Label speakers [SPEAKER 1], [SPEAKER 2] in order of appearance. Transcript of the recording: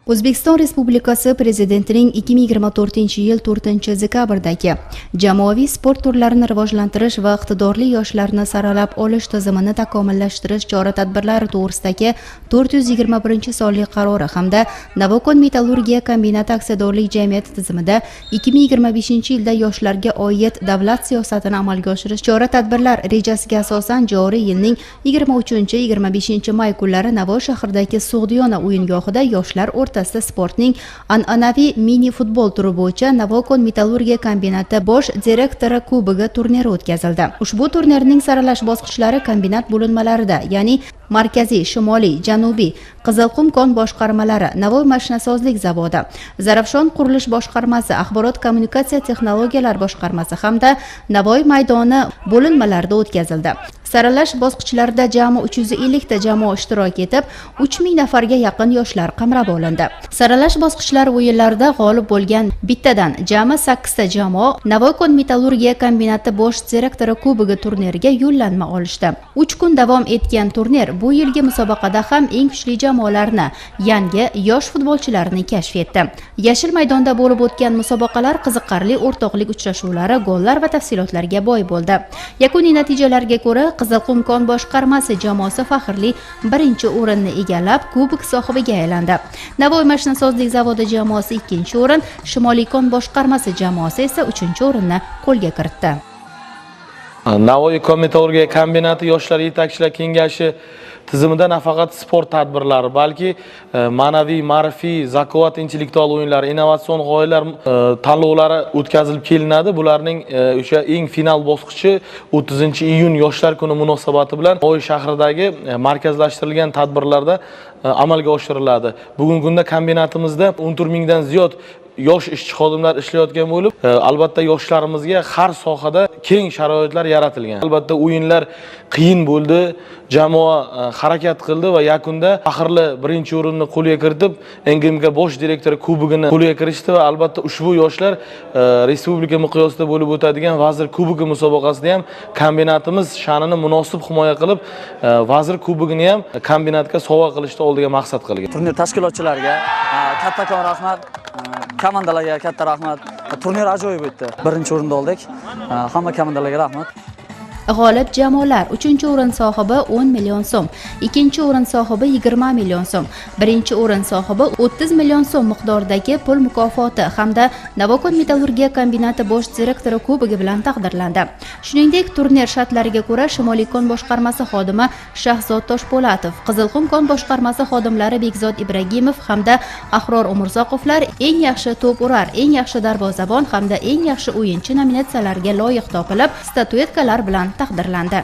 [SPEAKER 1] O'zbekiston Respublikasi Prezidentining 2024-yil 4-dekabrdagi Jamoaviy sport turlarini rivojlantirish va iqtidorli yoshlarni saralab olish tizimini takomillashtirish chora-tadbirlari to'g'risidagi 421-sonli qarori hamda Navokon metallurgiya kombinati aksiyadorlik jamiyati tizimida 2025-yilda yoshlarga oid davlat siyosatini amalga oshirish chora-tadbirlar rejasiga asosan joriy yilning 23-25 may kunlari Navoiy shahridagi Sug'diyona o'yingohida yoshlar o'rtasida sportning an'anaviy mini futbol turi bo'yicha Navokon metallurgiya kombinati bosh direktori kubogi turniri o'tkazildi. Ushbu turnirning saralash bosqichlari kombinat bo'linmalarida, ya'ni Markaziy, Shimoliy, Janubiy, Qizilqum kon boshqarmalari, Navoiy mashinasozlik zavodi, Zarafshon qurilish boshqarmasi, axborot kommunikatsiya texnologiyalar boshqarmasi hamda Navoiy maydoni bo'linmalarida o'tkazildi. Saralash bosqichlarida jami 350 ta jamoa ishtirok etib, 3000 nafarga yaqin yoshlar qamrab olindi. Saralash bosqichlari o'yinlarida g'olib bo'lgan bittadan jami 8 ta jamoa Navokon metallurgiya kombinati bosh direktori kubogi turniriga yo'llanma olishdi. 3 kun davom etgan turnir bu yilgi musobaqada ham eng kuchli jamoalarni, yangi yosh futbolchilarni kashf etdi. Yashil maydonda bo'lib o'tgan musobaqalar qiziqarli o'rtoqlik uchrashuvlari, gollar va tafsilotlarga boy bo'ldi. Yakuniy natijalarga ko'ra, Qizilqum kon boshqarmasi jamoasi faxrli birinchi o'rinni egallab, kubok sohibiga aylandi. Navoiy mashinasozlik zavodi jamoasi ikkinchi o'rin, Shimoliy kon boshqarmasi jamoasi esa uchinchi o'rinni qo'lga kiritdi.
[SPEAKER 2] Navoiy kon metallurgiya kombinati yoshlar yetakchilar kengashi tizimida nafaqat sport tadbirlari, balki ma'naviy, ma'rifiy, zakovat, intellektual o'yinlar, innovatsion g'oyalar tanlovlari o'tkazilib kelinadi. Bularning o'sha eng final bosqichi 30-iyun Yoshlar kuni munosabati bilan Navoiy shahridagi markazlashtirilgan tadbirlarda amalga oshiriladi. Bugungi kunda kombinatimizda 14 mingdan ziyod yosh ishchi xodimlar ishlayotgan bo'lib, albatta yoshlarimizga har sohada keng sharoitlar yaratilgan. Albatta o'yinlar qiyin bo'ldi, jamoa harakat qildi va yakunda faxrli birinchi o'rinni qo'lga kiritib, NGMK bosh direktori kubogini qo'lga kiritishdi va albatta ushbu yoshlar respublika miqyosida bo'lib o'tadigan Vazir kubogi musobaqasida ham kombinatimiz sha'nini munosib himoya qilib, Vazir kubogini ham kombinatga sovg'a qilishni oldiga maqsad qilgan.
[SPEAKER 3] Turnir tashkilotchilariga kattakon rahmat, komandalarga katta rahmat. Turnir ajoyib o'tdi. Birinchi o'rinda oldik. Hamma komandalarga rahmat.
[SPEAKER 1] G'olib jamoalar: uchinchi o'rin sohibi 10 million so'm, ikkinchi o'rin sohibi 20 million so'm, birinchi o'rin sohibi 30 million so'm miqdoridagi pul mukofoti hamda Navokon metallurgiya kombinati bosh direktori kubogi bilan taqdirlandi. Shuningdek, turnir shartlariga ko'ra Shimoliy kon boshqarmasi xodimi Shahzod Toshpo'latov, Qizilqum kon boshqarmasi xodimlari Bekzod Ibragimov hamda Ahror Umurzoqovlar eng yaxshi to'p urar, eng yaxshi darvozabon hamda eng yaxshi o'yinchi nominatsiyalariga loyiq topilib, statuetkalar bilan taqdirlandi.